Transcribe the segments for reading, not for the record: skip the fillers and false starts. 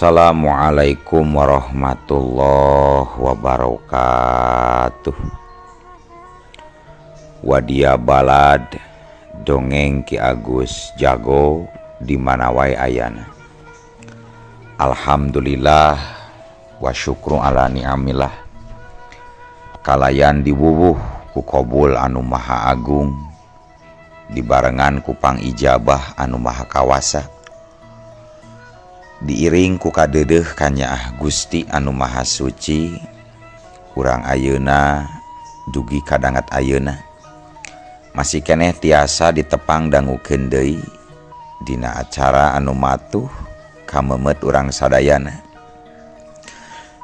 Assalamualaikum warahmatullahi wabarakatuh. Wadia balad dongeng Ki Agus Jago di mana wae ayana. Alhamdulillah wa syukru ala ni'amillah. Kalayan diwuwuh ku qabul anu maha agung, dibarengan ku pangijabah anu maha kawasa, diiring ku kadeudeuh kanyaah Gusti anu maha suci. Urang ayeuna dugi kadangat ayeuna masih keneh tiasa ditepang dangukeun deui dina acara anu matuh kamemet urang sadayana,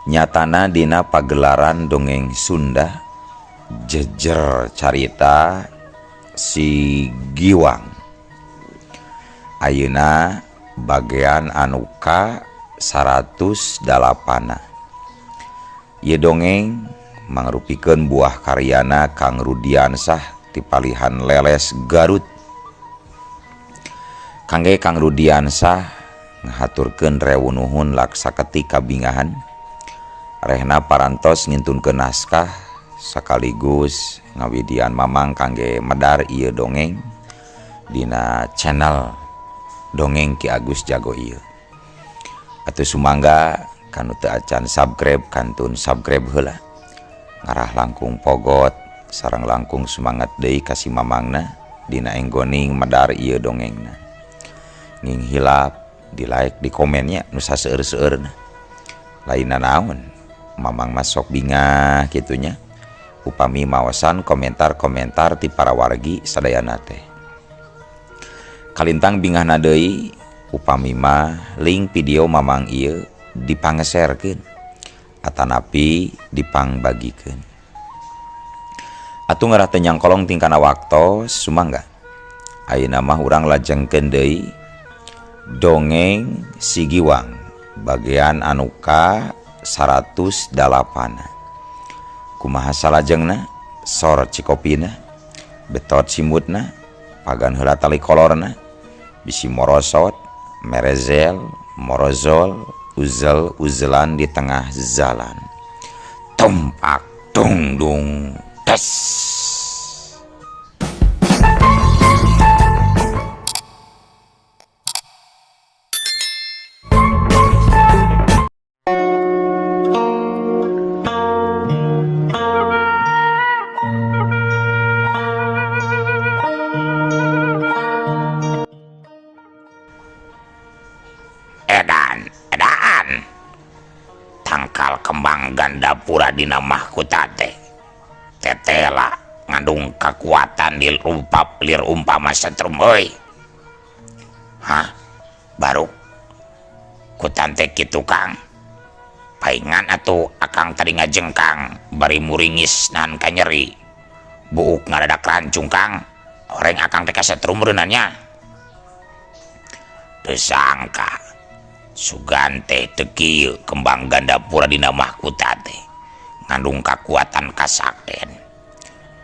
nyatana dina pagelaran dongeng Sunda jejer carita si Giwang. Ayeuna bagian anu ka 108. Ieu dongeng mangrupikeun buah karyana Kang Rudiansah ti palihan Leles Garut. Kangge Kang Rudiansah ngahaturkeun rewu nuhun laksa ketika bingahan rehna parantos ngintunkeun naskah sekaligus ngawidian mamang kangge medar ieu dongeng dina channel dongeng Ki Agus Jago ieu. Atuh sumangga kanu teu acan subscribe kantun subscribe heula, ngarah langkung pogot sareng langkung semangat deui ka si mamangna dina enggoning medar ieu dongengna. Nging hilap di like di komennya nu saseueur-seueurna. Lainna naon mamang mah sok bingah kitunya upami maosan komentar-komentar ti para wargi sadayana teh. Kalintang bingahna deui upami mah link video mamang ieu dipangeserkeun atanapi dipangbagikeun. Atuh ngarah teu nyangkolong tingkana waktos sumangga. Ayeuna mah urang lajengkeun deui dongeng si Giwang bagian anu ka 108. Kumaha salajengna? Sor cikopina, betot simutna, pagan heula tali kolorna, bisi morosot, merezel, morozol, uzel uzelan di tengah jalan. Tumpak tungdung tes. Edan, edan. Tangkal kembang Gandapura dina mahkota teh. Tetela ngandung kekuatan di rumpap lir umpama setrum euy. Hah? Baru kutante kitu Kang. Paingan atuh akang tadi ngajengkang bari muringis nahan kanyeri. Buuk ngadadak rancung Kang. Horeng akang teh kasetrum reunannya. Teu sangka sugan teh teu kieu kembang Gandapura dina mahkota teh ngandung kakuatan kasakten.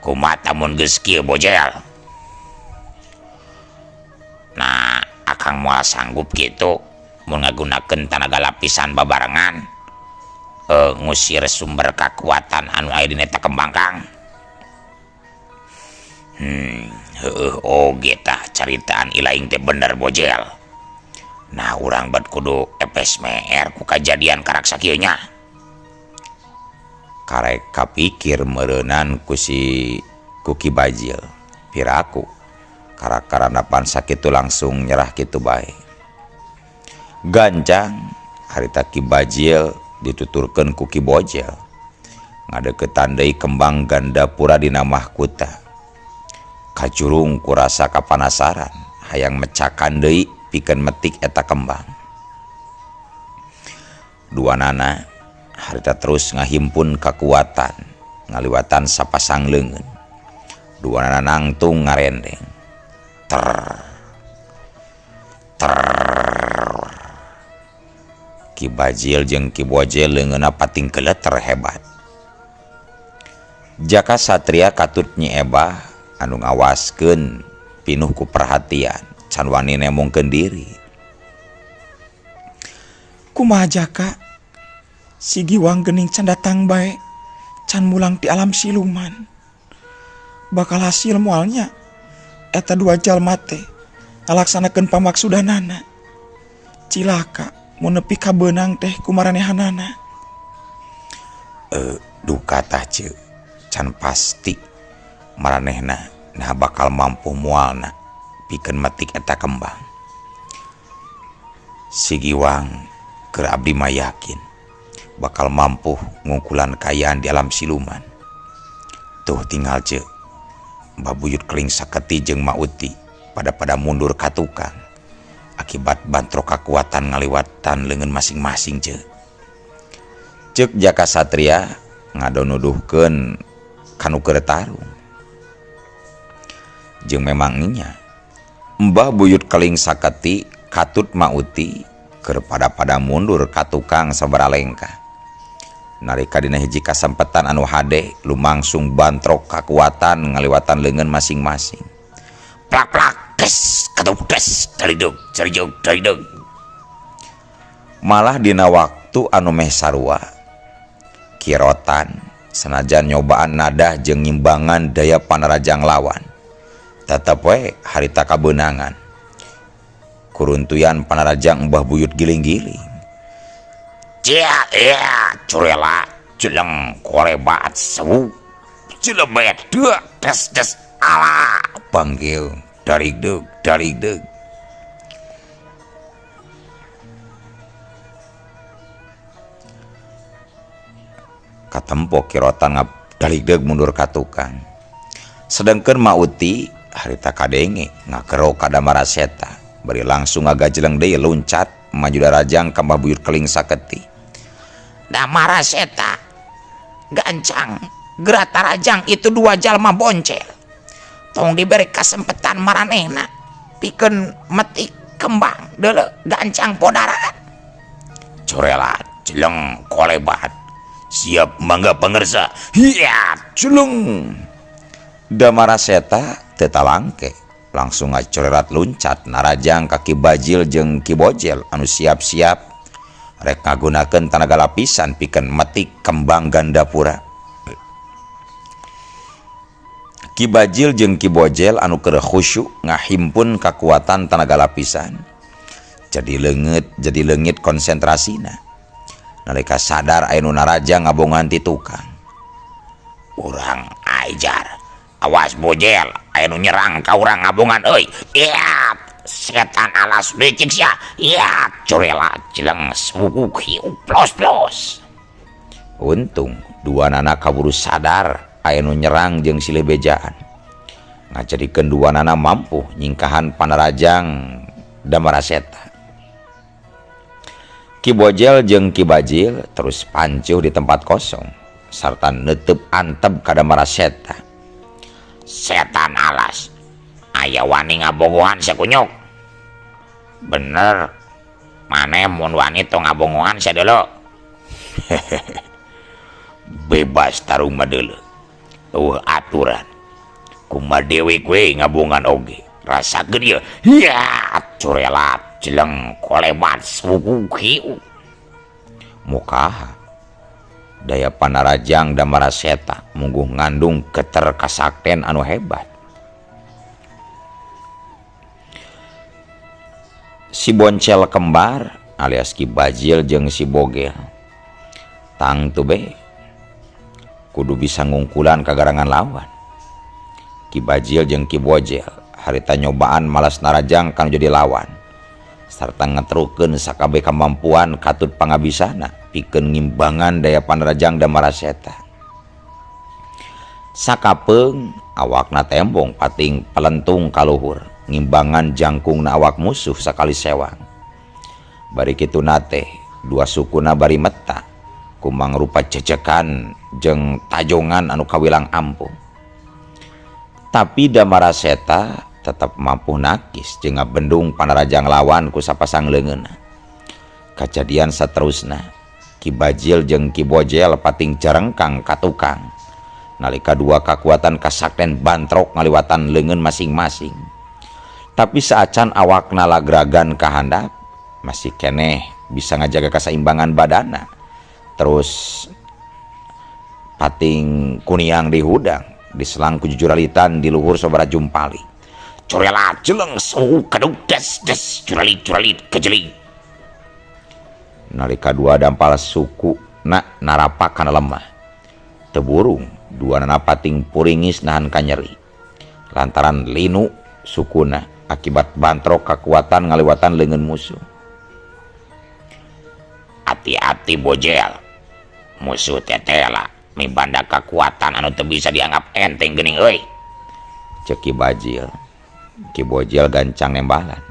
Kumaha mun geus kieu bojel? Nah, akang moal sanggup kitu mun ngagunakeun tanaga lapisan babarengan ngusir sumber kakuatan anu aya dina eta kembang Kang. Heueuh oge tah caritaan ilaing teh bener bojel. Nah, urang bet kudu epes meer ku kajadian karaksa kieu nya. Karek kapikir meureunan ku si Kuki Bajil. Piraku karak-karanapan sakitu langsung nyerah kitu bae. Gancang harita Ki Bajil dituturkeun ku Ki Bojel. Ngadeukeutan deui kembang Gandapura dina mahkota. Kajurung ku rasa kapanasaran hayang mecakan deui pikeun metik eta kembang. Duanana harita terus ngahimpun kakuatan ngaliwatan sapasang leungeun. Duanana nangtung ngarendeng. Ter ter. Ki Bajil jeung Ki Bojel leungeunna pating keleter hebat. Jaka Satria katut Nyi Ebah anu ngawaskeun pinuh ku perhatian can wani nemongkeun diri. Kumaha Jaka? Si Giwang geuning can datang bae, can mulang ti alam siluman. Bakal hasil moal nya eta dua jalma teh ngalaksanakeun pamaksudanana. Cilaka mun nepi ka beunang teh ku maranehanana. Duka tah ce, can pasti maranehna nah bakal mampu moalna pikeun metik eta kembang. Si Giwang keur abdi mah yakin bakal mampu ngungkulan kaayaan di alam siluman. Tuh tinggal ce, Mbah Buyut Keling Saketi jeung Mauti pada-pada mundur ka tukang akibat bantrok kakuatan ngaliwatan leungeun masing-masing ce. Ceuk Jaka Satria ngadonuduhkeun kanu keur tarung. Jeung memang nya Mbah Buyut Keling Saketi katut Mauti keur pada-pada mundur ka tukang sabaraha lengkah. Nalika dina hiji kasempetan anu hade lumangsung bantrok kakuatan ngaliwatan leungeun masing-masing. Plak-plak des ketuk des daridug jarijug daridug. Malah dina waktu anu meh sarua kirotan sanajan nyobaan nadah jeung ngimbangan daya panarajang lawan tetep we harita kabeunangan. Kuruntuyan panarajang Mbah Buyut giling-giling. Cia ya curela jeleng korebat sewu jelebet dua des des ala panggil darigdeg darigdeg. Katempo kirotan ngap darigdeg mundur ka tukang. Sedengkeun Mauti harita kadenge ngakero ka Damara Seta bari langsung ngagajeleng deui loncat maju darajang ka Mbah Buyut Keling Saketi. Damara Seta gancang geratarajang itu dua jalma boncel. Tong diberi kasempetan maranehna pikeun metik kembang deuleu gancang podaran. Corela jeleng kolebat siap mangga pangersa. Hiya jeleng. Damara Seta teu talangke langsung ngacorerat luncat narajang ka Ki Bajil jeung Ki Bojel anu siap-siap rek ngagunakeun tanaga lapisan pikeun metik kembang Gandapura. Ki Bajil jeung Ki Bojel anu keur khusyuk ngahimpun kakuatan tanaga lapisan. Jadi leungit konsentrasina. Nalika sadar aya nu narajang ngabongan ti tukang. Urang ajar. Awas Bojel, aya nu nyerang ka urang ngabongan euy. Iat, setan alas licik sia. Iat, curela jeleng suku hiu plos-plos. Untung dua nana kaburu sadar aya nu nyerang jeung silih bejaan. Ngajadikeun dua nana mampu nyingkahan panarajang Damara Seta. Ki Bojel jeung Ki Bajil terus pancuh di tempat kosong sarta neuteub antep ka Damara Seta. Setan alas, aya wani ngabogohan sakunyuk. Bener, maneh mun wani tong ngabogohan sadeuleu. Bebas tarung mah deuleu. Eueuh aturan. Kumaha dewe gue ngabongan oge. Rasakeun ieu. Hiya, curelat jeleng kolebat suku hiu. Mukaha daya panarajang Damara Seta mungguh ngandung geter kasakten anu hebat. Si boncel kembar alias Ki Bajil jeung si Bogel tangtu be kudu bisa ngungkulan kagarangan lawan. Ki Bajil jeung Ki Bojel harita nyobaan malas narajang kanu jadi lawan sarta ngetrukeun sakabeh kamampuan katut pangabisana pikeun ngimbangan daya panarajang Damara Seta. Sakapeung awakna tembong pating pelentung kaluhur ngimbangan jangkungna awak musuh sakali sewang. Bari kitu nate dua sukuna bari meta kumang rupa cecekan jeung tajongan anu kawilang ampuh. Tapi Damara Seta tetep mampu nakis jeung ngabendung panarajang lawan ku sapasang leungeunna. Kajadian saterusna Ki Bajil jeung Ki Bojel pating jarengkang ka tukang. Nalika dua kakuatan kasakten bantrok ngaliwatan leungeun masing-masing. Tapi saacan awakna lagragan ka handap masih keneh Bisa ngajaga kasaimbangan badana. Terus pating kuniang di hudang, diselang ku jujuralitan di luhur sabaraha jumpali. Curela jeleng suhu keduk des des curalit curalit kejeli. Nalika dua dampal suku na narapak kana lemah. Teu burung duanana pating puringis nahan kanyeri. Lantaran linu sukuna akibat bantrok kakuatan ngaliwatan leungeun musuh. Hati-hati bojel. Musuh tetela mibanda kekuatan anu teu bisa dianggap enteng geuning euy. Ceuk Ki Bajil. Ki Bojel gancang nembalan.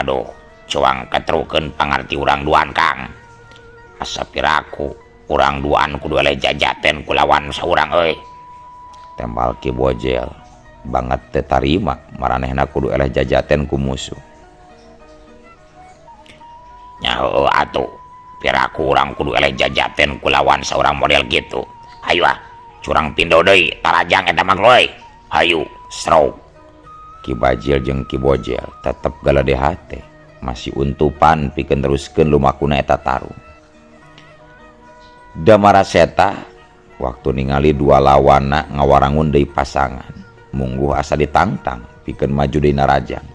Aduh, cuang ketrukeun pangarti urang duaan Kang. Asa piraku urang duaan kudu eleh jajaten kulawan saurang euy. Tembal Ki Bojel banget teu tarima maranehna kudu eleh jajaten ku musuh. Nya heueuh atuh, piraku urang kudu eleh jajaten kulawan saurang model gitu. Hayu ah, curang pindo deui tarajang eta mah euy. Hayu, stroke. Ki Bajil jeung Ki Bojel tetep galedeh hate, masih untupan pikeun neruskeun lumakuna eta tarung. Damara Seta waktu ningali dua lawanna ngawarangun deui pasangan, mungguh asa ditangtang pikeun maju deui narajang.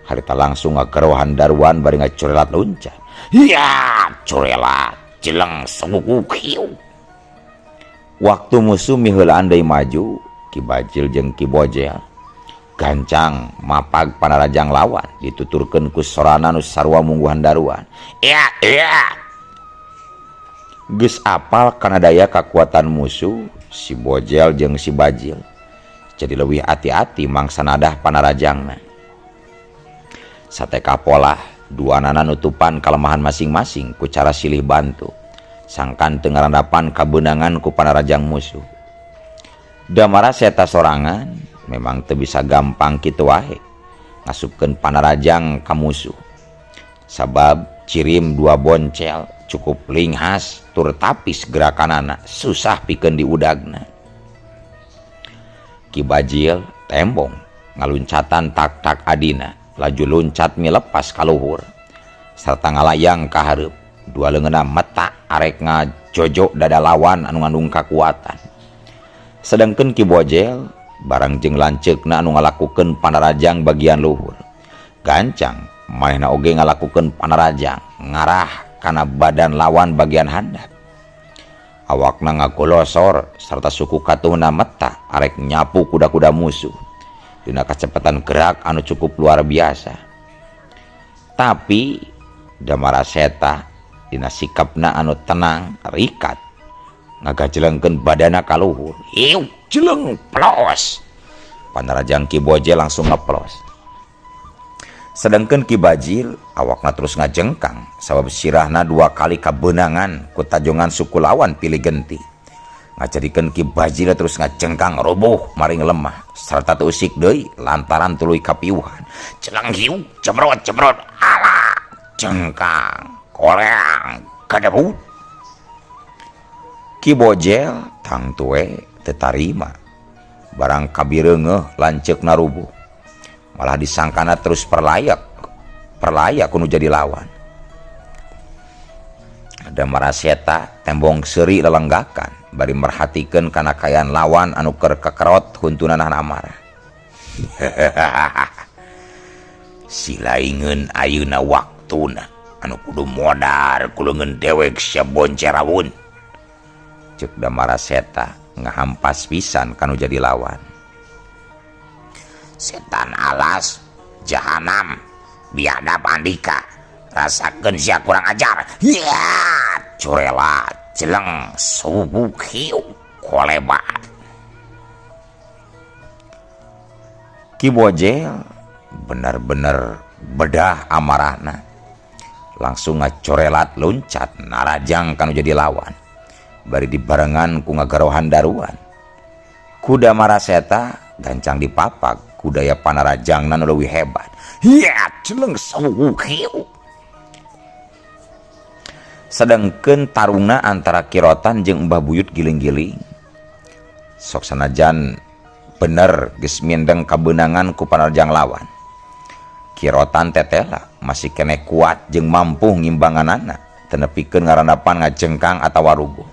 Harita langsung ngagerohan daruan bari ngacurelat luncat. Hiya, curelat jeleng suku kieu. Waktu musuh miheulaan deui maju, Ki Bajil jeung Ki Bojel gancang mapag panarajang lawan dituturkeun ku sorana nu sarua mungguhan daruan. Iya, iya. Geus apal kana daya kakuatan musuh si Bojel jeung si Bajil. Jadi leuwih hati-hati mangsa nadah panarajangna. Sateka polah duanana nutupan kalemahan masing-masing ku cara silih bantu. Sangkan teu ngarandapan kabeunangan ku panarajang musuh. Damara Seta sorangan memang teu bisa gampang kitu wae ngasupkeun panarajang ka musuh. Sabab cirim dua boncel cukup linghas tur tapis gerakanana susah pikeun diudagna. Ki Bajil tembong ngaluncatan tak-tak adina laju luncat milepas ka luhur sarta ngalayang ka hareup. Dua leungeunna meta arek ngajojok dada lawan anu ngandung kakuatan. Sedangkeun Ki Bojel barang jeung lanceukna anu ngalakukeun panarajang bagian luhur. Gancang manehna oge ngalakukeun panarajang ngarah kana badan lawan bagian handap. Awakna ngagolosor sarta suku katuhna meta arek nyapu kuda-kuda musuh dina kacepatan gerak anu cukup luar biasa. Tapi Damara Seta dina sikapna anu tenang rikat ngagajelengkeun badana ka luhur. Ieu jeleng plos. Panarajang Ki Bojel langsung ngeplos. Sedangkeun Ki Bajil awakna terus ngajengkang sabab sirahna dua kali kabeunangan ku tajongan suku lawan pilih genti. Ngajadikeun Ki Bajil terus ngajengkang roboh maring lemah sarta teu usik deui lantaran tuluy kapiuhan. Jeleng hiu jemrot jemrot ala jengkang koreang kadebut. Ki Bojel tangtu we teu tarima barang kabireungeuh lanceukna rubuh. Malah disangkana terus perlayak kudu jadi lawan. Damara Seta tembong seuri lelenggakan bari merhatikeun kana kaayaan lawan anu keur kekerot huntuna nahan amarah. Silaingeun ayeuna waktuna anu kudu modar ku leungeun dewek sia bonce rawun. Ceuk Damara Seta ngahampas pisan kanu jadi lawan. Setan alas jahanam biadab andika rasakeun sia kurang ajar. Ya curela jeleng subuh hiu kolebat. Ki Bojel bener-bener bedah amarahna langsung ngacorelat loncat narajang kanu jadi lawan bari dibarengan ku ngagarohan daruan. Kuda Maraseta gancang dipapak kudaya panarajangna nu leuwih hebat. Hiya jeleng subuh hiu. Sedengkeun tarungna antara Kirotan jeung Mbah Buyut giling-giling. Sok sanajan bener geus mindeng kabeunangan ku panarajang lawan. Ki Rotan tetela masih keneh kuat jeung mampu ngimbanganana teu nepikeun ngarandapan ngajengkang atawa rubuh.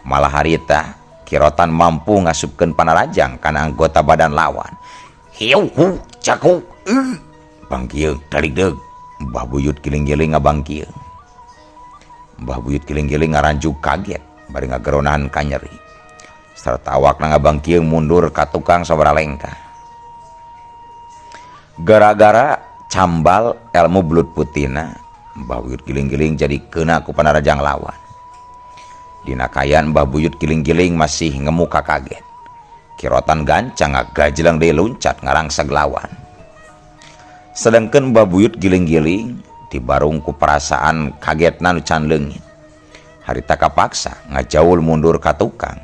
Malah harita Ki Rotan mampu ngasupkeun panarajang kana anggota badan lawan. Hiu hu cakuk bangkieung daligdeug. Mbah Buyut giling-giling ngabangkieung. Mbah Buyut giling-giling ngaranjug kaget bari ngageronahan kanyeri. Sarta awakna ngabangkieung mundur ka tukang sabaraha lengkah. Gara-gara cambal ilmu belut putina, Mbah Buyut giling-giling jadi kena ku panarajang lawan. Dina kayan Mbah Buyut giling-giling masih ngemuka kaget. Ki Rotan gancang ngagajeleng deui luncat ngarangseg lawan. Sedangkan Mbah Buyut giling-giling dibarung ku perasaan kagetna nu can leungit. Harita kapaksa ngajaul mundur ka tukang.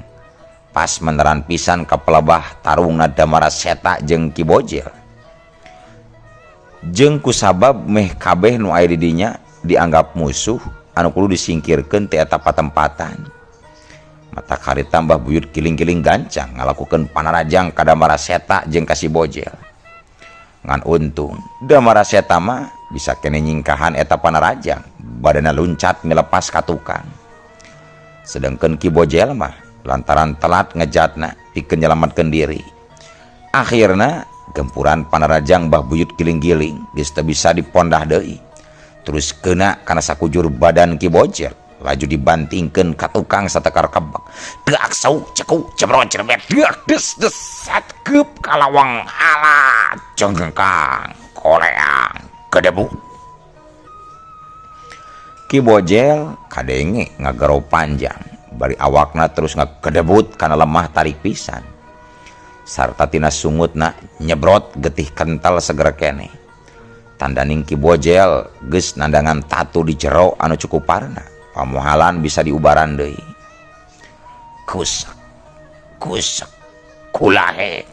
Pas meneran pisan ka pelebah tarungna Damara Seta jeung Ki Bojel. Jeung kusabab meh kabeh nu aya di dinya dianggap musuh anu kudu disingkirkeun ti eta patempatan. Mata harita Mbah Buyut giling-giling gancang ngalakukeun panarajang ka Damara Seta jeung ka si Bojel. Ngan untung Damara Seta mah bisa kene nyingkahan eta panarajang, badana luncat milepas ka tukang. Sedangkan Ki Bojel mah lantaran telat ngejatna pikeun nyelametkeun diri. Akhirna gempuran panarajang Mbah Buyut giling-giling geus teu bisa dipondah deui. Terus kena kana sakujur badan Ki Bojel, laju dibantingkeun ka tukang satekar kebek. Deak sauk cekuk jebrot jerbet deak des des sat keup kalawang ala jengkang koleang gedebu. Ki Bojel kadenge ngagero panjang bari awakna terus ngagedebut kana lemah tarik pisan. Sarta tina sungutna nyebrot getih kental segera keneh. Tandaning Ki Bojel geus nandangan tatu di jero anu cukup parna, pamohalan bisa diubaran deui. Kusak kusak kulahek.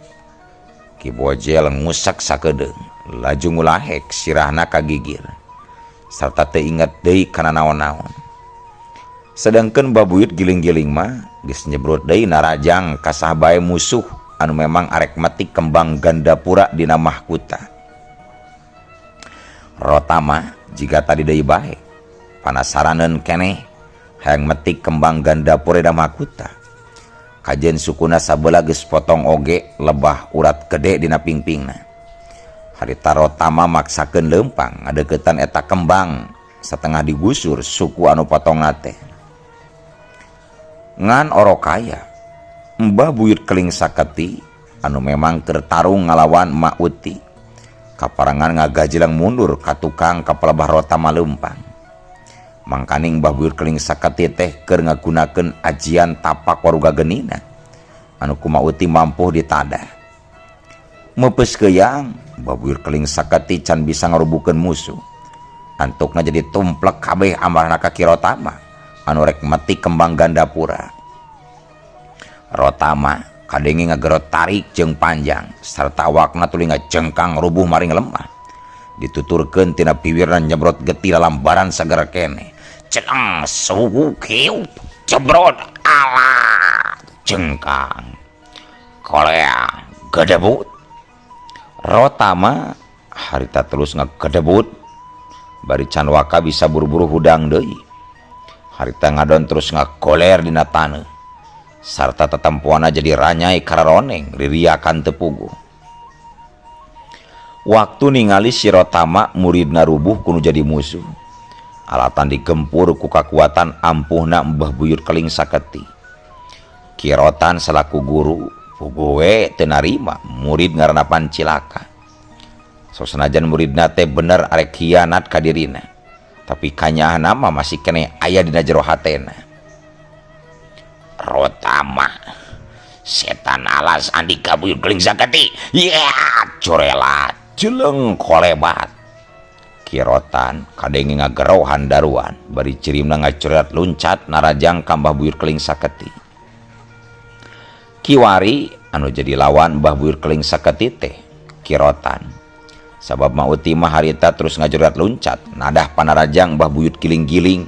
Ki Bojel ngusak sakedeung, laju ngulahek sirahna kagigir. Sarta teu inget deui kana naon-naon. Sedangkan Mbah Buyut giling-giling mah geus nyebrot deui narajang ka saha bae musuh anu memang arek metik kembang Gandapura dina mahkuta. Rotama jiga tadi deui bae panasaraneun keneh hayang metik kembang Gandapura dina mahkuta. Kajen sukuna sabelah geus potong oge lebah urat gede dina pingpingna. Harita Rotama maksakeun leumpang ngadeukeutan eta kembang satengah digusur suku anu potongna teh. Ngan orokaya Mbah Buyut Keling Saketi anu memang keur tarung ngalawan Mak Uti kaparangan ngagajelang mundur ka tukang ka pelebah Rotama leumpang. Mangkaning Mbah Buyut Keling Saketi teh keur ngagunakeun ajian tapak waruga genina anu ku Mak Uti mampu ditadah. Meupes keuyang Mbah Buyut Keling Saketi can bisa ngarubukeun musuh. Antukna jadi tumplek kabeh amarahna ka Ki Rotama anu rek metik kembang Gandapura. Rotama kadenge ngagero tarik jeung panjang sarta awakna tuluy ngajengkang rubuh maring lemah. Dituturkeun tina piwirna nyebrot getih lalambaran sagara keneh. Celeng suhu kieu jebrot ala jengkang kolea gedebut. Rotama harita terus ngagedebut bari can waka bisa buru-buru hudang deui. Harita ngadon terus ngagoler dina taneuh sarta tetempuana jadi ranyai kararoneng ririakan teu puguh. Waktu ningali si Rotama muridna rubuh kudu jadi musuh. Alatan digempur ku kakuatan ampuhna Mbah Buyut Keling Saketi. Ki Rotan selaku guru puguh we teu narima murid ngarandapan cilaka. Sok sanajan muridna teh bener arek hianat ka dirina, tapi kanyaahna mah masih keneh aya dina jero hatena. Rotama setan alas Andika Buyut Keling Saketi ya corela jeleng kolebat. Ki Rotan kadenge ngagero handaruan bari cirimna ngacoret luncat narajang ka Mbah Buyut Keling Saketi. Kiwari anu jadi lawan Mbah Buyut Keling Saketi teh Ki Rotan. Sabab Mak Uti mah harita terus ngajoret luncat nadah panarajang Mbah Buyut giling-giling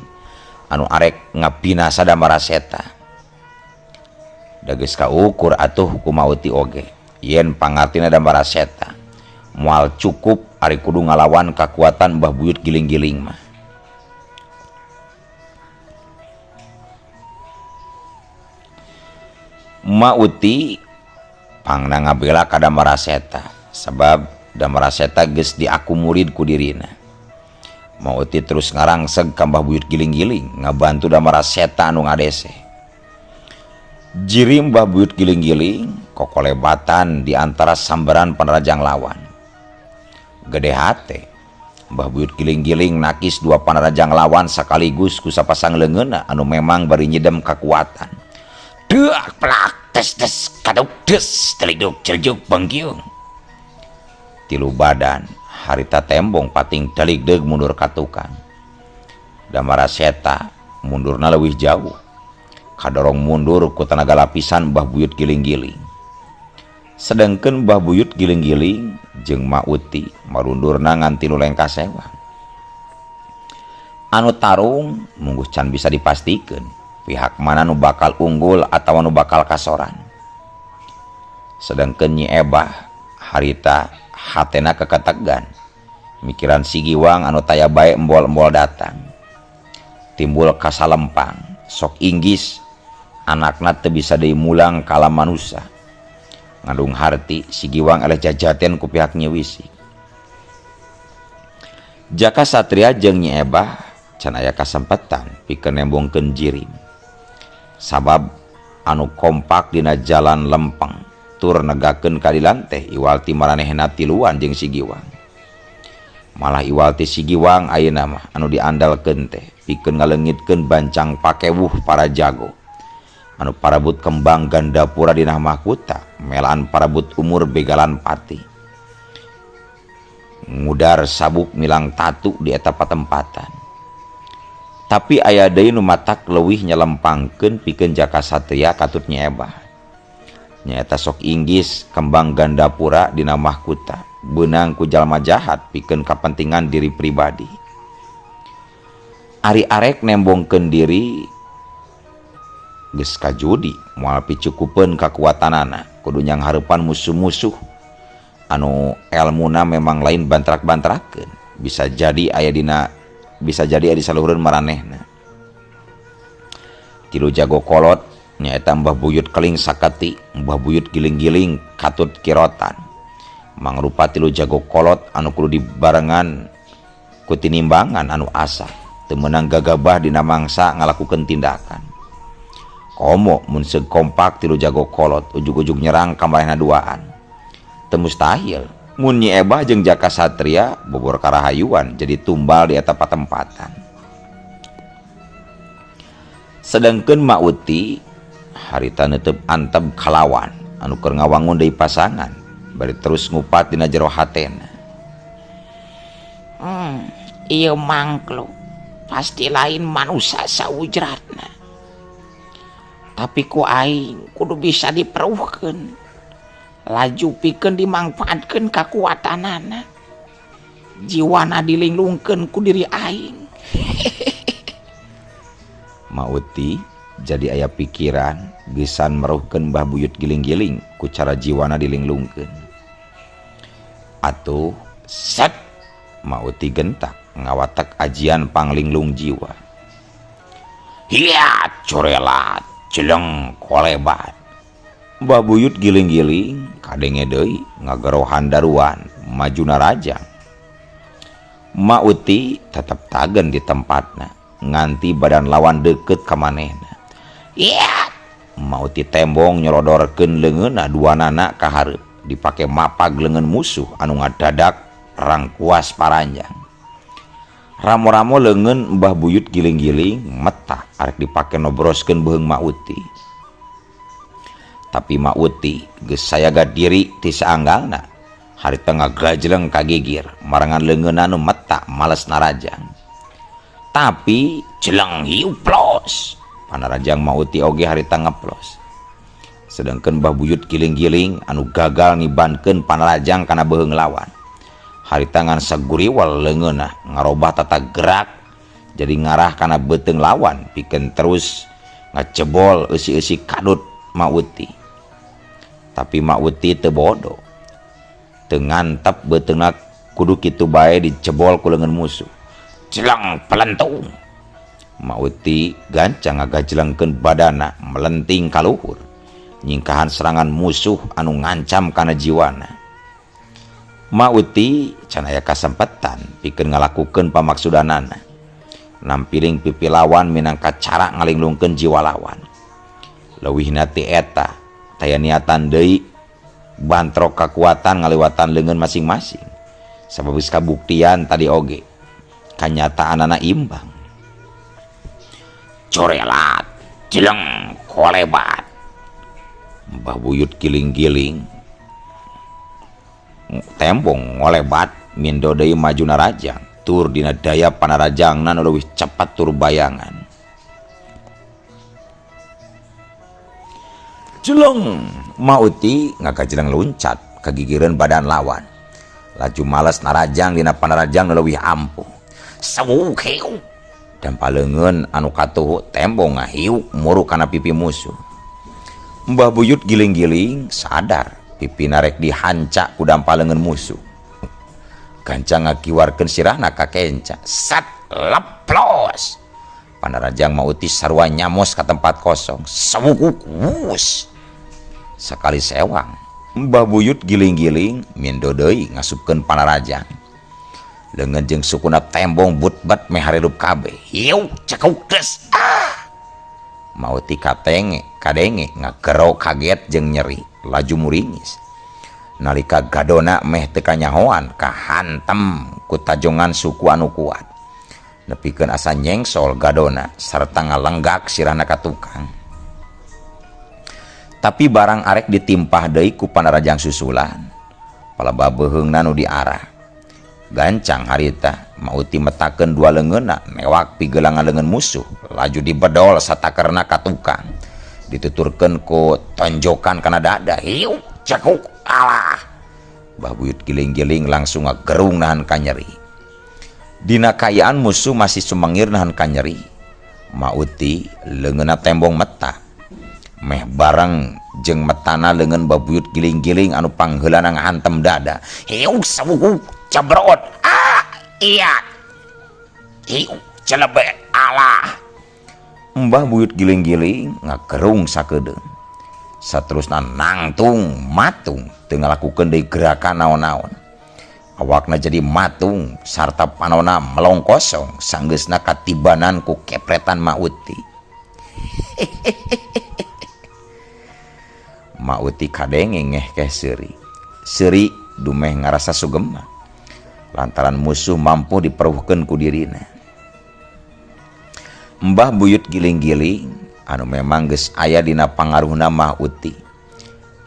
anu arek ngabinasa Damara Seta. Da geus kaukur atuh ku Mak Uti oge yen pangartina Damara Seta moal cukup Ari kudu ngalawan kakuatan Mbah Buyut Giling-giling mah. Ma Uti pangna ngabela ka Damaraseta sabab Damaraseta geus diaku murid ku dirina. Ma Uti terus ngarangseg ka Mbah Buyut Giling-giling ngabantu Damaraseta anu ngadese. Jiri Mbah Buyut Giling-giling kokolebatan di antara sambaran panarajang lawan. Gede hate Mbah Buyut Giling-giling nakis dua panarajang lawan sakaligus ku sapasang leungeunna anu memang bari nyidem kakuatan. Deak plak tes tes kaduk des teliduk cerjuk bengkiung. Tilu badan harita tembong pating teligdeug mundur ka tukang. Damaraseta mundurna leuwih jauh. Kadorong mundur ku tenaga lapisan Mbah Buyut Giling-giling. Sedengkeun Mbah Buyut Giling-giling jeung Ma Uti marundurna ngan tilu lengkah sewang. Anu tarung mungguh can bisa dipastikeun pihak mana nu bakal unggul atawa nu bakal kasoran. Sedengkeun Nyi Ebah harita hatena keketegan mikiran si Giwang anu taya bae embol-embol datang. Timbul kasalempang sok inggis anakna teu bisa deui mulang ka alam manusa. Ngandung harti si Giwang eleh jajaten ku pihak Nyi Wisik. Jaka Satria jeung Nyi Ebah can aya kasempetan pikeun nembongkeun jirim. Sabab anu kompak dina jalan lempeng tur negakeun keadilan teh iwal ti maranehna tiluan jeung si Giwang. Malah iwal ti si Giwang ayeuna mah anu diandalkeun teh pikeun ngaleungitkeun bancang pakewuh para jago. Anu parabut kembang gandapura dina mahkota, melaan parabut umur begalan pati. Ngudar sabuk milang tatu di eta patempatan. Tapi aya deui nu matak leuwih nyelempangkeun pikeun Jaka Satria katut Nyi Ebah. Nyaeta sok inggis kembang gandapura dina mahkota, beunang ku jalma jahat pikeun kapentingan diri pribadi. Ari arek nembongkeun diri geus kajudi moal picukupeun kakuatanana, kudu nyanghareupan musuh-musuh anu elmuna memang lain bantrak-bantrakeun, bisa jadi aya dina bisa jadi aya di saluhureun maranehna. Tilu jago kolot nyaeta Mbah Buyut Keling Saketi, Mbah Buyut Giling-giling katut Kirotan. Mangrupa tilu jago kolot anu kudu dibarengan ku tinimbangan anu asa teu meunang gagabah dina mangsa ngalakukeun tindakan. Komo mun seug kompak tilu jago kolot ujug-ujug nyerang ka maranehna duaan. Teu mustahil mun Nyi Ebah jeung Jaka Satria bobor karahayuan jadi tumbal di eta patempatan. Sedengkeun Ma Uti harita neuteub antep kalawan anu keur ngawangun deui pasangan bari terus ngupat dina jero hatena. Ieu mangkluk pasti lain manusa saujratna. Tapi ku aing kudu bisa diperuhkeun. Laju pikeun dimangfaatkeun kakuatanana. Jiwana dilinglungkeun ku diri aing. Ma Uti jadi aya pikiran geusan meruhkeun Mbah Buyut Giling-giling ku cara jiwana dilinglungkeun. Atuh set Ma Uti gentak ngawatek ajian panglinglung jiwa. Hiat corelat jeleng kolebat. Mbah Buyut Giling-giling kadenge deui ngagerohan daruan maju narajang. Ma Uti tetep tagen di tempatna nganti badan lawan deukeut ka manehna. Iat Ma Uti tembong nyolodorkeun leungeunna duanana ka hareup dipake mapag leungeun musuh anu ngadadak rangkuas paranjang. Ramo-ramo leungeun Mbah Buyut Giling-giling metah arek dipake nobroskeun beuheung Ma Uti. Tapi Ma Uti geus sayaga diri ti saanggalna harita ngagajleng ka gigir marangan leungeunna nu metah males narajang. Tapi jeleng hiu plos panarajang Ma Uti oge harita ngeplos. Sedengkeun Mbah Buyut Giling-giling anu gagal nibankeun panarajang kana beuheung lawan. Harita ngan saguriwal leungeunna ngarobah tata gerak jadi ngarah kana beuteung lawan pikeun terus ngacebol eusi-eusi kadut Ma Uti. Tapi Ma Uti teu bodoh, teu ngantep beuteungna Kudu kitu bae dijebol ku leungeun musuh. Jeleng pelentung. Mauti gancang ngagajelengkeun badana melenting ka luhur. Nyingkahan serangan musuh anu ngancam kana jiwana. Mauti can aya kasempetan pikeun ngalakukeun pamaksudanana. Nampiling pipi lawan minangka cara ngalinglungkeun jiwa lawan. Leuwihna ti eta taya niatan deui bantrok kakuatan ngaliwatan leungeun masing-masing. Sabab geus kabuktian tadi oge kanyataanana imbang. Corelat jeleng kolebat. Mbah Buyut giling-giling tembong ngolebat mindo deui maju narajang tur dina daya panarajangna nu leuwih cepat tur bayangan. Jeleng Mauti ngagajeleng luncat kagigireun badan lawan. Laju males narajang dina panarajang nu leuwih ampuh. Sewuk hiu dan paleungeun anu katuhu tembong ngahiuk muru kana pipi musuh. Mbah Buyut giling-giling sadar pipi narek dihanca ku dampaleungeun musuh. Gancang ngakiwarkeun sirahna ka kenca. Sat leplos. Panarajang Mauti sarua nyamos ka tempat kosong. Sewuk wus. Sakali sewang Mbah Buyut giling-giling mindo deui ngasupkeun panarajang. Leungeun jeung sukuna tembong but-bat meh harerup kabeh. Hiu cekuk des. Ah. Mauti katenge kadenge ngagero kaget jeung nyeri laju muringis. Nalika gadona meh teu kanyahoan kahantem ku tajongan suku anu kuat. Nepikeun asa nyengsol gadona sarta ngalenggak sirahna ka tukang. Tapi barang arek ditimpah deui ku panarajang susulan. Palebah beuheungna nu diarah. Gancang harita Mauti metakeun dua leungeunna newak pigelangan leungeun musuh laju dibedol satakerna ka tukang. Dituturkeun ku tonjokan kana dada. Hiu cekuk alah. Mbah Buyut giling-giling langsung ngagerung nahan kanyeri. Dina kaayaan musuh masih sumengir nahan kanyeri. Mauti leungeunna tembong meta. Meh bareng jeung metana leungeun Mbah Buyut giling-giling anu pangheulana ngahantem dada. Hiu sewuk cebrot. Ah iya. Hiu celebet alah. Mbah Buyut giling-giling ngagerung sakedeung. Saterusna nangtung matung teu ngalakukeun deui gerakan naon-naon. Awakna jadi matung sarta panona melong kosong sanggeusna katibanan ku kepretan Mauti. Mauti kadenge ngehkeh seuri. Seuri dumeh ngarasa sugema lantaran musuh mampu diperuhkeun ku dirina. Mbah Buyut giling-giling anu memang geus aya dina pangaruhna Mauti.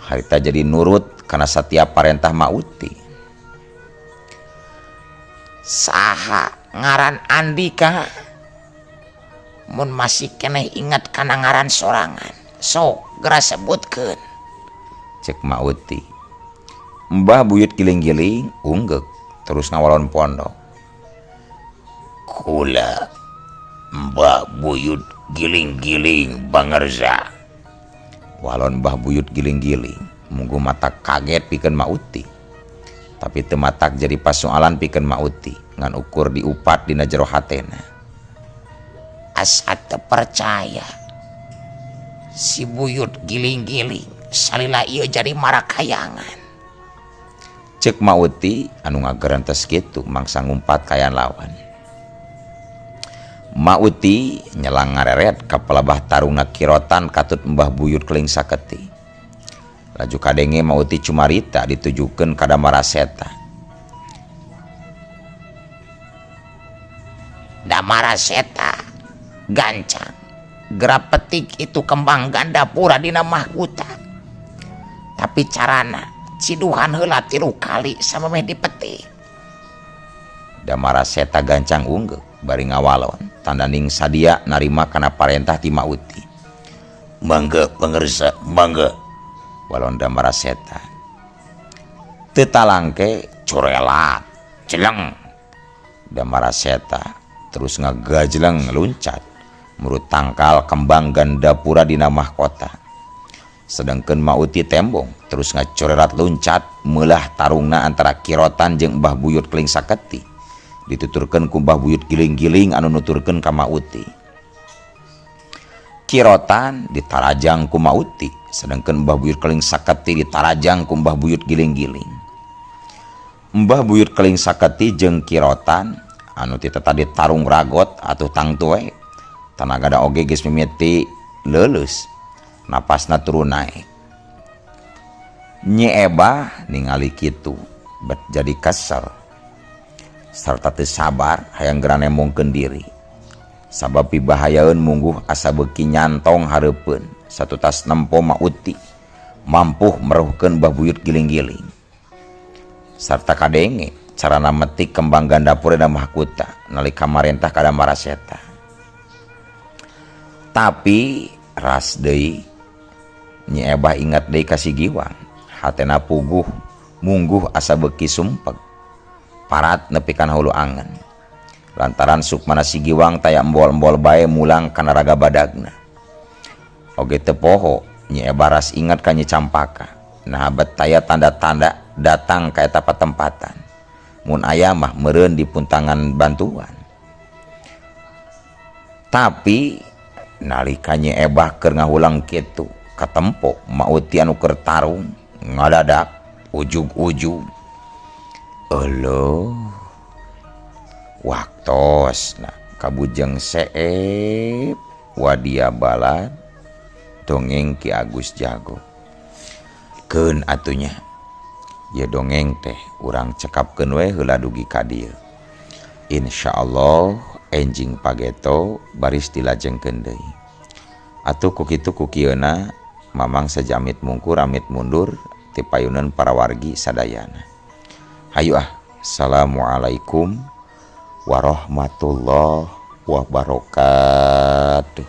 Harita jadi nurut kana satiap parentah Mauti. Saha ngaran Andika? Mun masih keneh ingat kana ngaran sorangan, sok geura sebutkeun. Cek Mauti. Mbah Buyut giling-giling unggeuk terus ngawalon pondok. Kula Mbah Buyut giling-giling bangerza. Walon Mbah Buyut giling-giling munggu mata kaget pikeun Mauti. Tapi teu matak jadi pasoalan pikeun Mauti ngan ukur diupat dina jero hatena. Asa teu percaya si Buyut giling-giling salila ieu jadi marakayangan. Cek Mauti anu ngagerentes kitu mangsa ngumpat kayan lawan. Mauti nyelang ngareret ka pelabah tarungna kirotan katut Mbah Buyut keling saketi. Laju kadenge Mauti cumarita ditujukeun ka Damaraseta. Damaraseta gancang geura petik itu kembang gandapura dina mahkota. Tapi carana ciduhan heula 3 kali samemeh dipetik. Damaraseta gancang unggeuk bari ngawalon tandaning sadia narima kana parentah ti Mauti. Mangga pangersa, mangga. Walon Damaraseta. Teu talangke corelat jeleng. Damaraseta terus ngagajleng luncat murut tangkal kembang gandapura dina mahkota. Sedangkeun Mauti tembong terus ngacorerat luncat meulah tarungna antara Kirotan jeung Mbah Buyut Keling Saketi. Dituturkeun ku Mbah Buyut Giling-giling anu nuturkeun ka Mauti. Kirotan ditarajang ku Mauti, sedangkeun Mbah Buyut Keling Saketi ditarajang ku Mbah Buyut Giling-giling. Mbah Buyut Keling Saketi jeung Kirotan anu ti tadi tarung ragot atuh tangtu we tanaga da oge geus mimiti leuleus, napasna turun naek. Nyi Ebah ningali kitu bet jadi kesel sarta teu sabar hayang geura nembongkeun diri. Sabab pibahayaeun mungguh asa beuki nyantong hareupeun satutas nempo Mauti mampuh meruhkeun Mbah Buyut Giling-giling. Sarta kadenge carana metik kembang gandapura dan mahkota nalika marentah kada maraseta. Tapi ras deui Nyi Ebah ingat deui ka si Giwang, hatena puguh mungguh asa beuki sumpeg parat nepi kana hulu angen. Lantaran sukmana si Giwang taya embol-embol bae mulang kana raga badagna. Oge teu poho Nyi Ebah ras ingat ka Nyi Campaka, naha bet taya tanda-tanda datang ka eta patempatan. Mun aya mah meureun di puntangan bantuan. Tapi nalika Nyi Ebah keur ngahulang kitu katempo Mauti anu keur tarung ngadadak ujug-ujug. Euleuh waktosna kabujeng seep wadia balad dongeng Ki Agus Jago. Keun atunya ye dongeng teh urang cekapkeun we heula dugi ka dieu. Insyaallah enjing pageto baris dilajengkeun deui. Atuh ku kitu ku kieuna Mamang sajamit mungkur amit mundur ti payunan para wargi sadayana. Hayu ah, assalamualaikum warahmatullahi wabarakatuh.